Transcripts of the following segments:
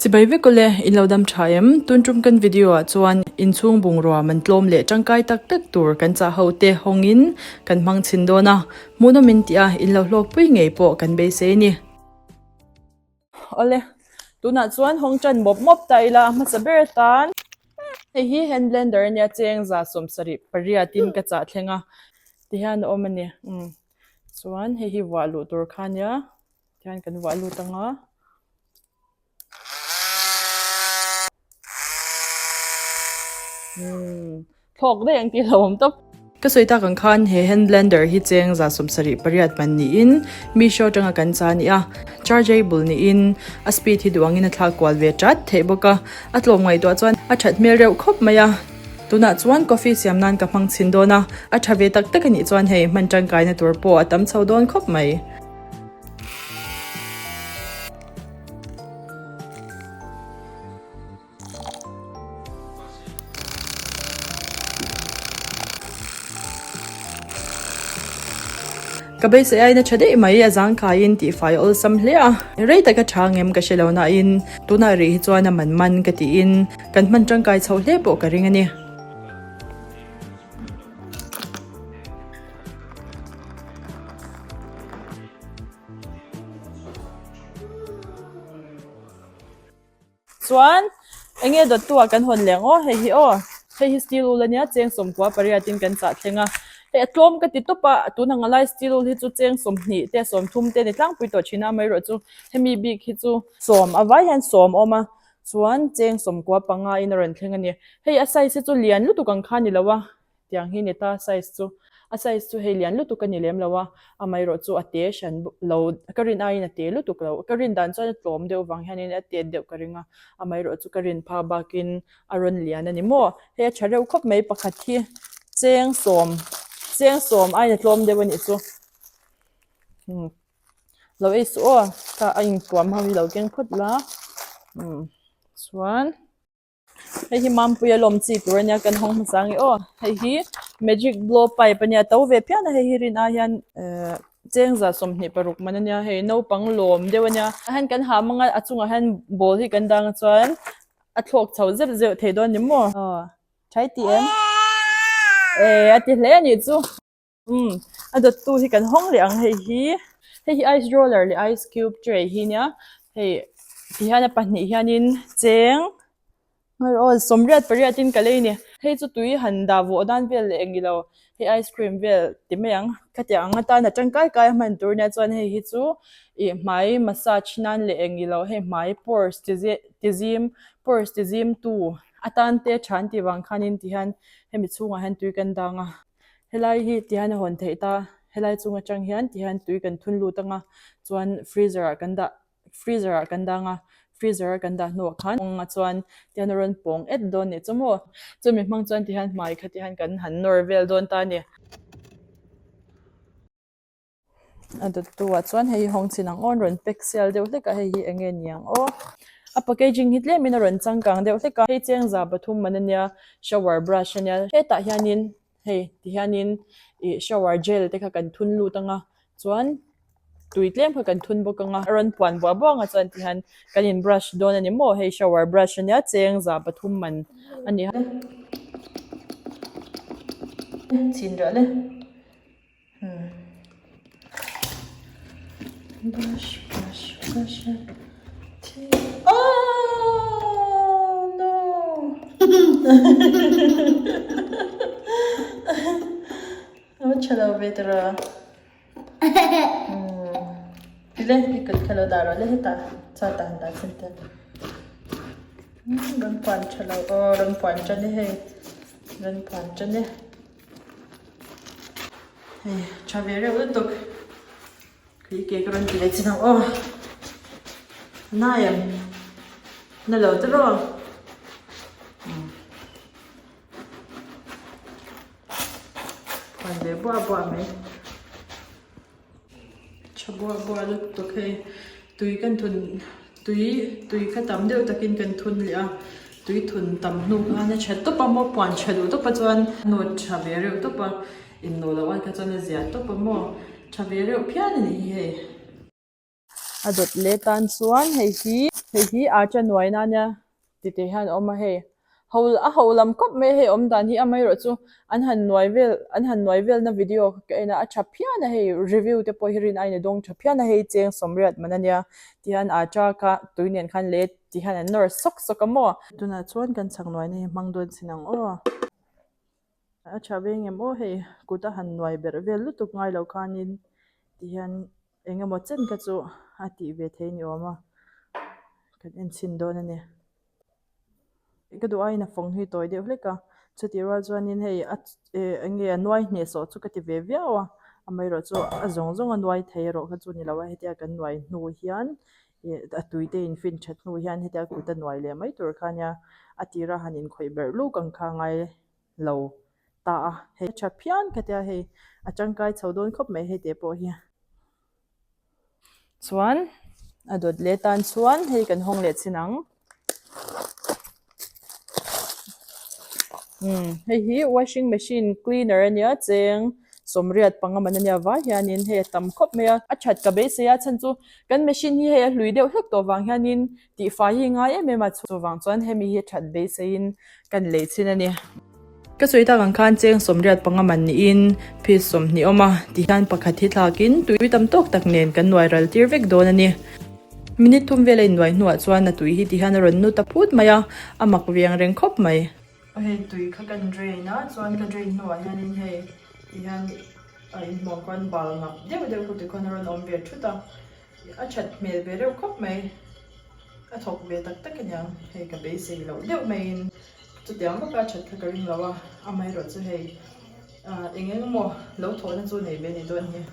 Chibai vek awle, in lo dam tha em? Tun tum kan video ah chuan inchhung bungrua man tlawm leh tangkai tak tak tur kan chah ho te hawngin kan hmang chhin dawn a, hmuhnawm in tih a in lo hlawkpui ngei pawh kan beisei a ni. Awle, tunah chuan hawng tan mawp mawp ta ila a hmasa ber atan hei hi hand blender ania cheng za 70 pariatin ka chah thleng a tihian a awm a ni umm chuan hei hi vuah luh tur kha ania tihian kan vuah lut ang a. Umm thlawk daih ang tih hlauhawm tawp. Ka sawi tak ang khan he hand blender hi cheng 70 pariat man niin Meesho atanga kan cha a ni a, chargeable niin a speed hi duh angin a thlak kual ve chat theih bawk a, a tlawm ngaihtuah chuan a that hmel reuh khawp mai a. Tunah chuan coffee siam nan ka hmang chhin dawn a, a tha ve tak tak a nih chuan hei hman tangkaina tur pawh a tam chho dawn khawp mai. Ka beisei aiin a tha daih mai, a zangkaiin tihfai awlsam hle a. Rei taka tha ngem ka hre lo nain tunah rih hi chuan a man man ka tiin kan hman tangkai chhoh hle pawh ka ring a ni. Chuan eng nge dawttu ah kan hawn leh ang aw hei hi aw hei hi steel wool ania cheng sawmkua pariat in kan chah thleng a hei a tlawm ka ti tawp a tun ang a lai steel wool hi chu cheng 20 te 30 te a ni tlangpui tawh thin a amaherawh chu hemi bik hi chu sawm a vai hian sawm a awm a chuan cheng sawmkua panga in a rawn thleng a ni hei a size hi chu lian lutuk ang kha a ni lo a. Tiang hi ni ta size chu a size chu hei lian lutuk a ni lem lo a, amaherawh chu a te hran lo ka rin aiin a te lutuk lo ka rin dan chuan a tlawm deuh vang hianin a tet deuh ka ring a, amaherawh chu ka rin phak bakin a rawn lian a ni maw hei a tha reuh khawp mai pakhat hi cheng sawm cheng sawm aiin a tlawm deuh a nih chu umm lo ei suh aw kha a inpuam ho hi lo keng phawt la umm chuan. Hei hi Mampuia lawm chi tur ania kan hawng hmasa ang e aw. Hei hi magic blow pipe ania to ve phian a hei hi rin ai hian ehh cheng za 26 man ania hei naupang lawm deuh ania. Ah hian kan ha mang a a chungah hian ball hi kan dang a chuan a thlawk chho zeuh zeuh thei dawn ni maw. Aw tha i ti em? Eh a ti hle anih chu. Umm a dawttu hi kan hawng leh ang hei hi hei hi ice roller leh ice cube tray hi nia hei ti hian a pahnih hianin cheng aw sawmriat pariat in ka lei a ni hei chu tui han dah vawh dan vel leh eng ilo hei ice cream vel ti mai ang khatiang ang atan a tangkai kai a hman tur nia chuan hei hi chu ih hmai massage nan leh eng ilo hei hmai pores ti zeh ti zim pores ti zim tu atan te tha an tih vang khanin ti hian hemi chhungah hian tui kan dang a. Helai hi tihian a hawn theih ta, helai chung atang hian tihian tui kan thun lut ang a, chuan freezer ah kan dah freezer ah kan dang a, freezer a kan dah hnuah khan pawng a chuan tihian a rawn pawng et dawn nih chu maw, chumi hmang chuan tihian hmai kha tihian kan han nawr vel dawn ta a ni. A dawttu ah chuan hei hi hawng chin ang aw an rawn pack sial deuh hlek a hei hi eng nge ni ang aw a packaging hi tlem in a rawn changkang deuh hlek a hei cheng za pathum man ania shower brush ania hetah hianin hei ti hianin ih shower gel te kha kan thun lut ang a chuan tui tlem kha kan thun bawk ang a a rawn puan buah buah ang a chuan ti hian kan in brush dawn a ni maw hei shower brush ania cheng za pathum man a ni a. Chhin rawh le. Brush, brush, brush your teeth. Oh no! Ava tha lo ve tawh. Tile i kut kha lo dah rawh le hetah chhuatah han dah chin te. Rawn puan tha lo aw rawn puan tan e hei rawn puan tan e. Hei tha ve reuh lutuk khi ke ka rawn ti leh chin ang aw nai em na lo te rawh phuan ve buah buah mai. Tha buah buah lutuk hei tui kan thun tui tui kha tam deuh takin kan thun leh a tui thun tam hnu khan a tha tawp a maw puan tha duh tawp a chuan nawt tha ve reuh tawp a innuh loh ai kha chuan a zia tawp a maw tha ve reuh phian a nih hi hei. A dawt leh tan chuan hei hi. Hei hi acha nuaina ania tite hian a awm a hei ho a ho lam khawp mai a hei awm dan hi amaherawhchu an han nuai vel an han nuai velna video ka en a a tha phian a hei review te pawh hi rin aiin a dawng tha phian a hei cheng sawmriat man ania tihian acha kha tui nen khan let tihian an nawr sawk sawk a maw. Tunah chuan kan chak nuaina hi hmang dawn chin ang aw. A tha ve ngem aw hei kut a han nuai berh vel lutuk ngai lo khanin tihian eng emaw chen kha chu a tih ve thei ni awm a kan en chhin dawn a ni. Ka duh aiin a fawng hi tawi deuh hlek a chutih rual chuanin hei a eh eng nge a nuai hnehsawh chu ka ti ve viau a amaherawhchu a zawng zawng a nuai thei erawh kha chu ni lo a hetia kan nuai hnu hian ih a tui te in fin that hnu hian hetia kut a nuai leh mai tur kha ania a tira han inkhawih berh luk ang kha a ngai lo ta a hei a tha phian ka tia hei a tangkai chho dawn khawp mai hei te pawh hi chuan a dawt leh tan chuan hei kan hawng leh chin ang umm hei hi washing machine cleaner ania cheng sawmriat panga man ania vai hianin hei a tam khawp mai a a that ka beisei a chhan chu kan machine hi hei a hlui deuh hlek tawh vang hianin Tihfai hi ngai em em a, chuvang chuan hemi hi that beiseiin kan lei chin a ni. Ka sawi tak ang khan cheng sawmriat panga man niin piece 20 awm a, tihian pakhat hi thlakin tui tam tawk tak nen kan nuai ral tir vek dawn a ni. Minute thum vel a innuai hnuah chuan a tui hi tihian a rawn nu ta phut mai a, a mak ve ang reng khawp mai. Hei tui kha kan drain a, chuan ka drain hnuah hianin hei tihian a inhmuam khan bal ngap deuh deuh kha tikhawn a rawn awm ve thut a. A that hmel ve reuh khawp mai. A thawk ve tak tak aniang. Hei ka beisei loh deuh maiin chutiang vaka a that kha ka ring lo a, amaherawhchu hei ah eng eng emaw lo thawhna chu nei ve ni dawn hi.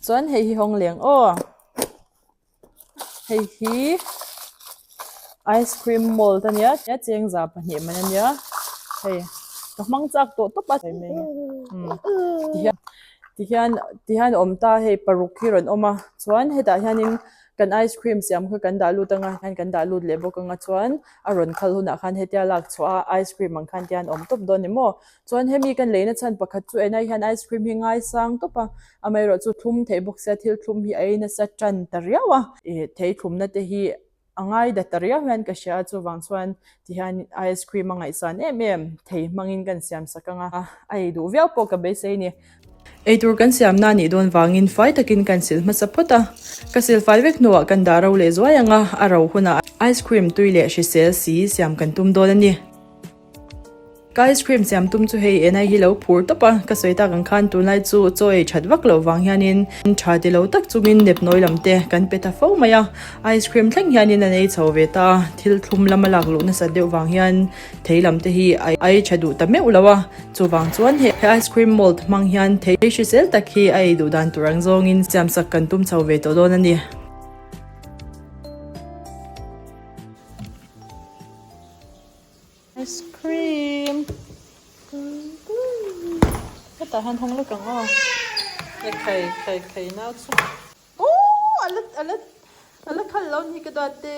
Chuan hei hi hawng leng aw hei hi ice cream mold ania chengza pahnih man ania hei ka hmang chak tawh tawp a tihian tihian tihian a awm ta hei paruk hi rawn awm a chuan hetah hianin kan ice cream siam kha kan dah lut anga hian kan dah lut leh bawk anga chuan a rawn khal hunah khan hetia lak chhuah a ice cream ang khan tihian a awm tawp dawn ni maw. Chuan hemi kan leina chhan pakhat chu enai hian ice cream hi ngaisang tawp a, amaherawhchu thlum theih bawk sia thil thlum hi a ei nasa tan ta riau a, ih thei thlumna te hi a ngaida ta riau hian ka hria a, chuvang chuan tihian ice cream a ngaihsan em em thei hmangin kan siam sak ang a, a ei duh viau pawh ka beisei a ni. Eitur kan siamna a nih dawn vangin fai takin kan sil hmasa phawt a, ka sil fai vek hnuah kan dah ro leh zuai ang a, a ro hunah ice cream tui leh hrisel si siam kan tum dawn a ni. Ka ice cream siam tum chu hei enai hi lo phur tawp a, ka sawi tak ang khan tunlai chu chaw ei that vak loh vang hianin tha ti lo tak chungin nep nawi lam te kan pe ta fo mai a, ice cream thleng hianin an ei chho ve ta a, thil thlum lama lak luh nasat deuh vang hian thei lam te hi a ei tha duh ta meuh lo a, chuvang chuan he ice cream mold hmang hian thei hrisel tak hi a ei duh dan tur ang zawngin siamsak kan tum chho ve tawh dawn a ni. Ice cream hetah hian hawng lawk ang aw hei khai khai khai nau chu aww a la a la a la khal lo ni ka duat te.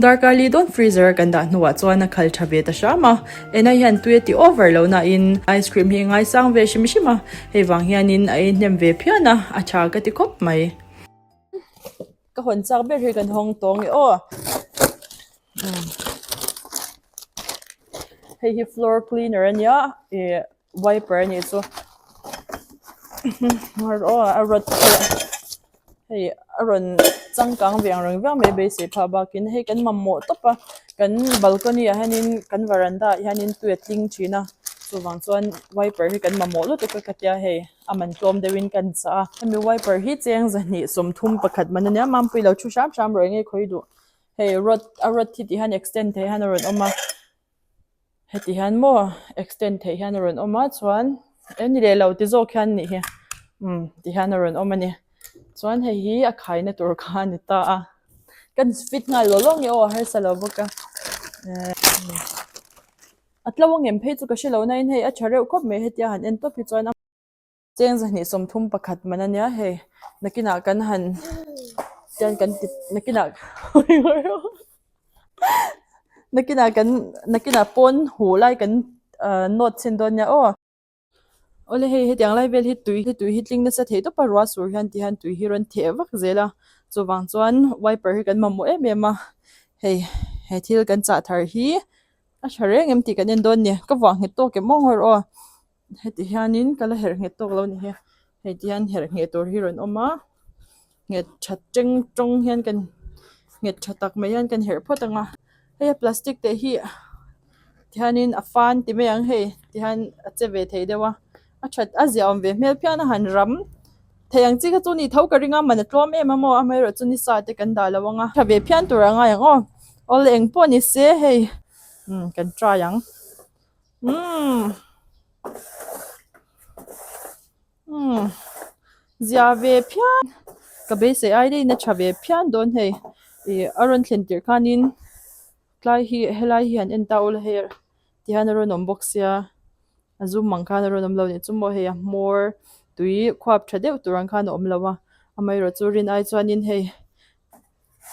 Darkar li dawn freezer a kan dah hnuah chuan a khal tha ve ta hram a, enai hian tui a ti over lo na in ice cream hi a ngaisang ve hrim hrim a, hei vang hianin a ei hnem ve phian a, a tha ka ti khawp mai. Ka hawn chak ber hi kan hawng tawng e aw. Hei hi floor cleaner a nia ih wiper a nih chu aw a rawt hei a rawn changkang ve ang reng viau mai beisei phah bakin hei kan mamawh tawp a kan balcony ah hianin kan varanda ah hianin tui a tling thin a chuvang chuan wiper hi kan mamawh lutuk a ka tia hei. A man tlawm deuhin kan chah a, hemi wiper hi cheng zahnih 31 man ania mampui lo thu hram hram rawh enge khawi duh hei rod a rod hi ti hian extend theih hian a rawn awm a heti hian maw extend theih hian a rawn awm a chuan e ni leh lo ti zawk hian nih hi umm ti hian a rawn awm a ni chuan hei hi a khaina tur kha a ni ta a kan fit nghal law law nge aw a harsa lo bawk a ehh. A tlo ang em phei chu ka hre lo nain hei a tha reuh khawp mai hetia han en tawp hi chuan a cheng zahnih 31 man ania hei nakinah kan han tian kan ti nakinah nakinah kan nakinah pawn huh lai kan ah nawt chhin dawn nia aw. Awle hei hetiang lai vel hi tui hi tui hi tling nasa thei tawp a ruah sur hian ti hian tui hi rawn theh vak zel a chuvang chuan wiper hi kan mamawh em em a hei he thil kan chah thar hi a tha reng em tih kan en dawn a ni ka vuah nghet tawk em aw ngawr aw heti hianin ka la herh nghet tawk lo a ni hi hei ti hian herh ngheh tur hi rawn awm a nghet tha teng tawng hian kan nghet tha tak mai hian kan herh phawt ang a hei a plastic te hi tihianin a fan ti mai ang hei tihian a che ve thei deuh a a that a ziahawm ve hmel phian a han ram thei ang chi kha chu ni tho ka ring a man a tlawm em a maw amaherawhchu ni sa te kan dah lo ang a tha ve phian tur a ngai ang aw awle eng pawh ni se hei umm kan try ang umm umm zia ve phian ka beisei ai deuhin a tha ve phian dawn hei ih a rawn thlen tirh khanin tlai hi helai hi han en ta ula hei tihian a rawn awm bawk sia a zum ang khan a rawn awm lo nih chu maw hei a hmawr tui khuap tha deuh tur ang khan a awm lo a amaherawhchu rin ai chuanin hei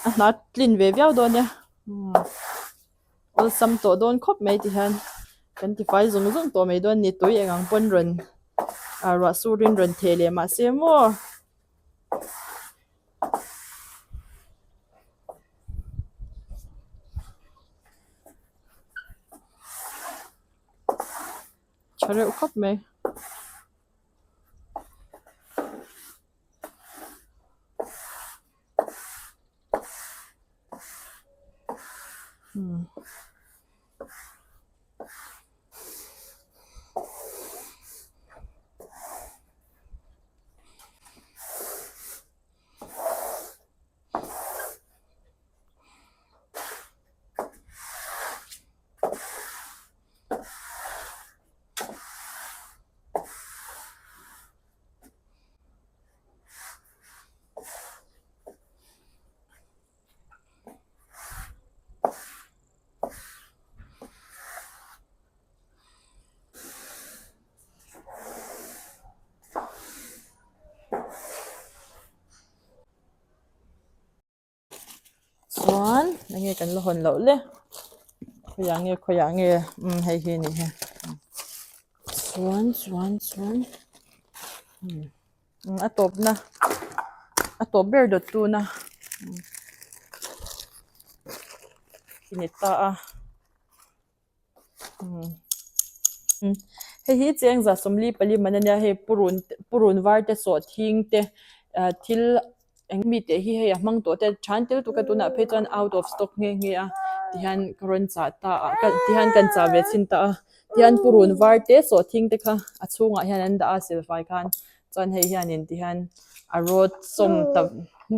a hna tlin ve viau dawn nia awlsam tawh dawn khawp mai ti hian kan tifai zung zung tawh mai dawn a ni tui eng ang pawn rawn ah ruah surin rawn theh leh mahse maw. Tha reuh khawp mai. Chuan enge kan la hawn loh le khawiah nge khawiah nge umm hei hi a ni hi chuan chuan chuan umm a tawpna a tawp ber dawt tuna a ni ta a. Hei hi chengza 44 man ania hei purun purun var te sawhthing te ah thil eng mi teh hi hei a hmang tawh te than tel tuk a tunah phei chuan out of stock nghe nghe a tihian ka rawn chah ta a tihian kan chah ve chhin ta a tihian purun var te sawhthing te kha a chhungah hian an dah a silfai khan chuan hei hianin tihian a rawt sawm ta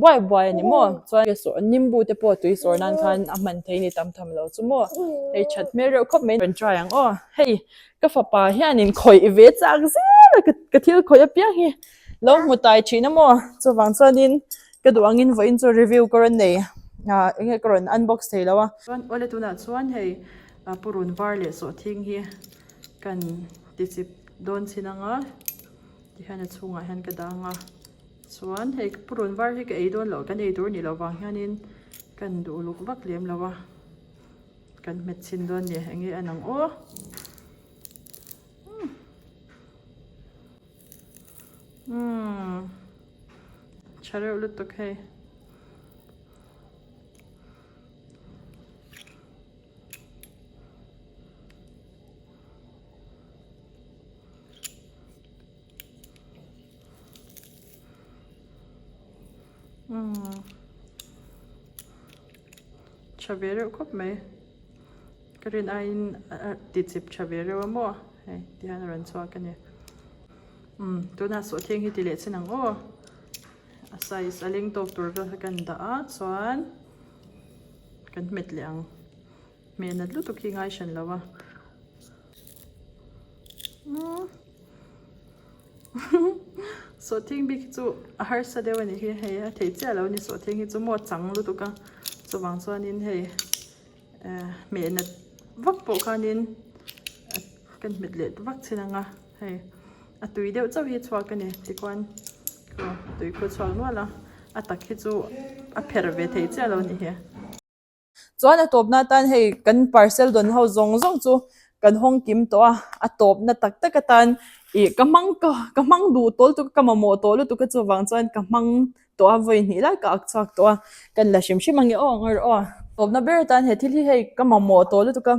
buai buai a ni maw chuan nimbu te pawh tui sawr nan khan a hman thei ni tam tham lo chu maw hei that hmel reuh khawp mai kan try ang aw hei ka fapa hianin khawih ve chak zel a ka thil khawih apiang hi lo hmu tai thin a maw chuvang chuanin ka duh angin vawiin chu review ka rawn nei ah eng nge ka rawn unbox thei lo a chuan awle tunah chuan hei purun var leh sawhthing hi kan tichip dawn chin anga. Tihian a chhungah hian ka dang a chuan hei purun var hi ka ei dawn loh kan ei tur nih loh vang hianin kan duh uluk vak lem lo a kan hmet chhin dawn a ni eng nge a nang aw umm tha reuh lutuk hei. Tha ve reuh khawp mai ka rin aiin a ti chip tha ve reuh a maw hei ti hian a rawn chhuak a ni umm tunah sawhthing hi ti leh chin ang aw a size a leng tawk tur vel kha kan dah a chuan kan hmet leh ang. Hmeh nat lutuk hi ngai hran lo a. Sawhthing bik hi chu a harsa deuh a ni hi hei a thei chiah lo a ni sawhthing hi chu maw chang lutuk a chuvang chuanin hei eh hmeh nat vak pawh khanin kan hmet leh vak chin ang a hei a tui deuh chauh hi a chhuak a ni tikhuan tui khu a chhuak nual a a tak hi chu a pherh ve thei chiah lo a ni hi. Chuan a tawpna atan hei kan parcel dawn ho zawng zawng chu kan hawng kim tawh a, a tawpna tak tak atan Ih ka hmang ka ka hmang duh tawh lutuk a ka mamawh tawh lutuk a chuvang chuan ka hmang tawh a vawi hnih lai ka ak chhuak tawh a kan la hrim hrim ang e aw ang rawh aw. Tawpna ber atan he thil hi hei ka mamawh tawh lutuk a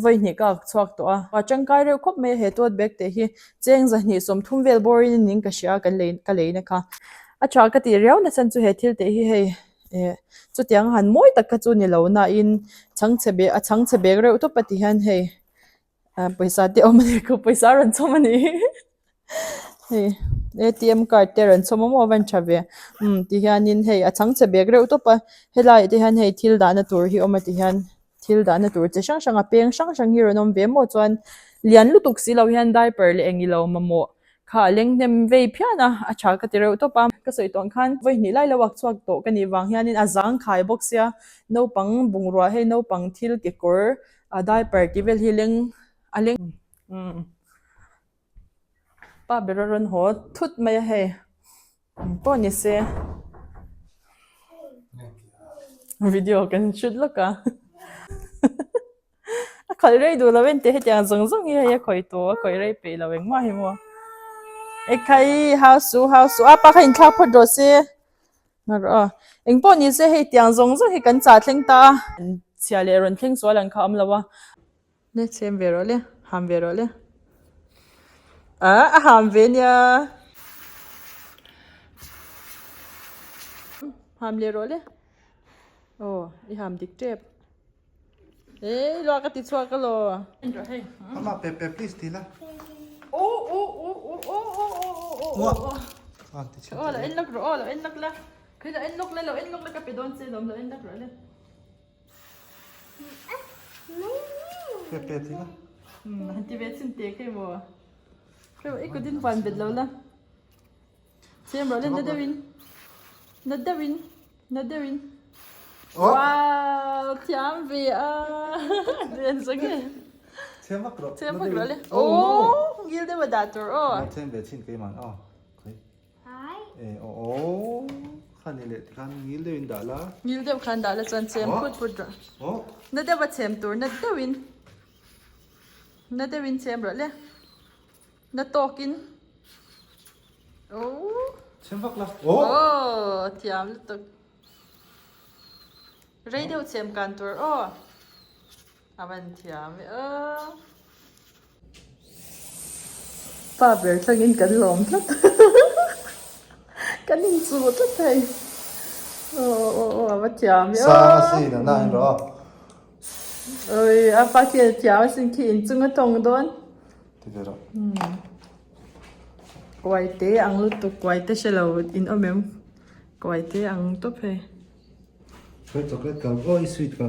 vawi hnih ka ak chhuak tawh a a tangkai reuh khawp mai a he tote bag te hi cheng zahnih 30 vel bawrin a ning ka hria kan lei ka leina kha a tha ka tih riau na chhan chu he thil te hi hei eh chutiang han mawi tak kha chu ni lo nain chhangchhe bag a chhangchhe bag reuh tawp a ti hian hei. Ah pawisa te awm a ni khaw pawisa a rawn chhawm a ni hei A_T_M card te a rawn chhawm a maw a van tha ve umm ti hianin hei a chhangchhe bag reuh tawp a helaiah te hian hei thil dahna tur hi a awm a ti hian thil dahna tur chi hrang hrang a peng hrang hrang hi a rawn awm ve maw chuan lian lutuk si lo hian diaper leh eng ilo mamawh kha a leng hnem vei phian a a tha ka ti reuh tawp a ka sawi tawh ang khan vawi hnih lai lo ak chhuak tawh ka nih vang hianin a zang khai bawk sia naupang bungrua hei naupang thil kekawr A diaper tih vel hi leng a leng umm pa ber a rawn haw thut mai a hei eng pawh ni se video kan shoot lawk a a khalh rei duh lo en teh hetiang zawng zawng hi hei a khawih tawh a khawih rei peih lo engmah hi maw ekhai hau suh hau suh a pa kha inthlak phawt rawh se. Ngarawh a, eng pawh ni se hei tiang zawng zawng hi kan chah thleng ta a. Chhia leh rawn thleng sual ang kha awm lo a. Le chhem ve rawh le, ham ve rawh le. A, a ham ve nia. Ham leh rawh le. Aw, i ham dik tep. Ei luak a ti chhuak alaw. Ama pe pe please ti la. O o o o o o o o o o. Aw lo en lawk rawh aw lo en lawk la. Khawi lo en lawk la lo en lawk la ka pe dawn che lawm lo en lawk rawh le. Pe pe ti la. Han ti ve chhin te khawi maw. Khawi i kut in van bet lo la. Siam rawh le na deuhin. Na deuhin. Na deuhin. Wow, thiam ve a. Len sa nge. Thiam vak rawh. Thiam vak rawh le. Oh, ngil deuh a dah tur aw. Thiam ve chin keiman aw. Khawi. E aw aw. Khani leh tikhan ngil deuhin dah la. Ngil deuh khan dah la chuan chem phut phut rawh. Oh. Na deuh a chem tur na deuhin. Na deuhin chem rawh le. Na tawkin. Oh. Chhem vak la. Oh. Oh, thiam lutuk. Rei deuh chhem kan tur aw. A van thiam e aw. Pa ber thlangin kan lawm tlat. Kan inchuh tlat thei. Aw aw aw a va thiam e aw. Sang a sin a na in rawh. Oi, a pa khi a thiam asin khi inchung a tawng dawn. Ti ve rawh. Kuaite ang lutuk kuaite hre lo in awm em kuaite ang tawp hei. Chocolate ka aw i sweet ka.